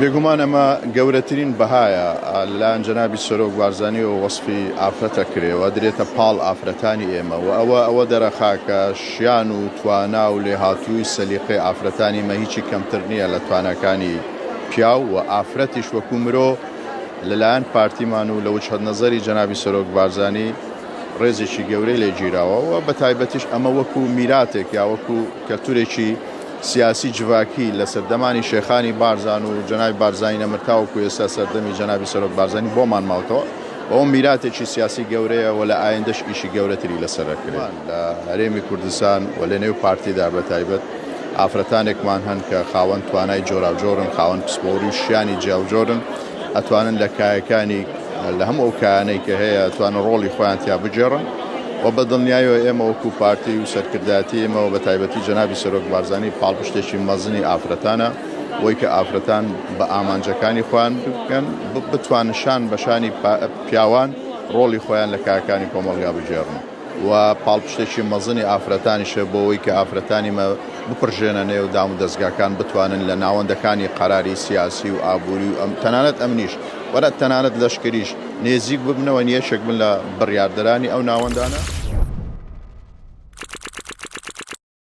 بێگومان ئەمە گەورەترین بەهایە لەلایەن جەنابی سەرۆک بارزانیەوە وەسفی ئافرەت ئەکرێ و ئەدرێتە پاڵ ئافرەتانی ئێمە و ئەوە ئەوە دەرەخا کە شیان و توانا و لێهاتووی سەلیقەی ئافرەتانی مە هیچی کەمتر نییە لە تواناکانی پیاو و ئافرەتیش وەکو مرۆ لەلایەن پارتیمان و لە وجهەت نەزەری جەنابی سەرۆک بارزانی ڕێزێکی گەورەی لێ گیراوە و بە تایبەتیش ئەمە وەکو میراتێک یا وەکو کەلتورێکی سیاسی جڤاکی لە سەردەمانی شێخانی بارزان و جەنابی بارزانی نەمر تاوەکو ئێستا سەردەمی جەنابی سەرۆک بارزانی بۆمان ماوتەوە و ئەوە میراتێکی سیاسی گەورەیە و لە ئایندەش ئیشی گەورەتری لەسەر ئەکرێت. لە هەرێمی کوردستان و لە نێو پارتیدا بە تایبەت ئافرەتانێکمان هەن کە خاوەن توانای جۆراوجۆرن، خاوەن پسپۆڕی و شیانی جیاوجۆرن، ئەتوانن لە کایەکانی لە هەموو ئەو کایانەی کە هەیە ئەتوانن ڕۆڵی خۆیان تیا بگێڕن و بە دڵنیایەوە ئێمە وەکو پارتی و سەرکردایەتی ئێمە و بە تایبەتی جەنابی سەرۆک بارزانی پاڵپشتێکی مەزنی ئافرەتانە بۆی کە ئافرەتان بە ئامانجەکانی خۆیان بگەن بتوانن شان بە شانی پیاوان ڕۆڵی خۆیان لە کایەکانی کۆمەڵگا بگێڕن. و پاڵپشتێکی مەزنی ئافرەتانیشە بۆ ئەوەی کە ئافرەتانی مە بپڕژێنە نێو دام و دەزگاکان بتوانن لە ناوەندەکانی قەراری سیاسی و ئابووری و ئەم تەنانەت ئەمنیش وەرە تەنانەت لەشکریش نێزیک ببنەوە یەکێک بن لە بڕیاردەرانی ئەو ناوەندانە.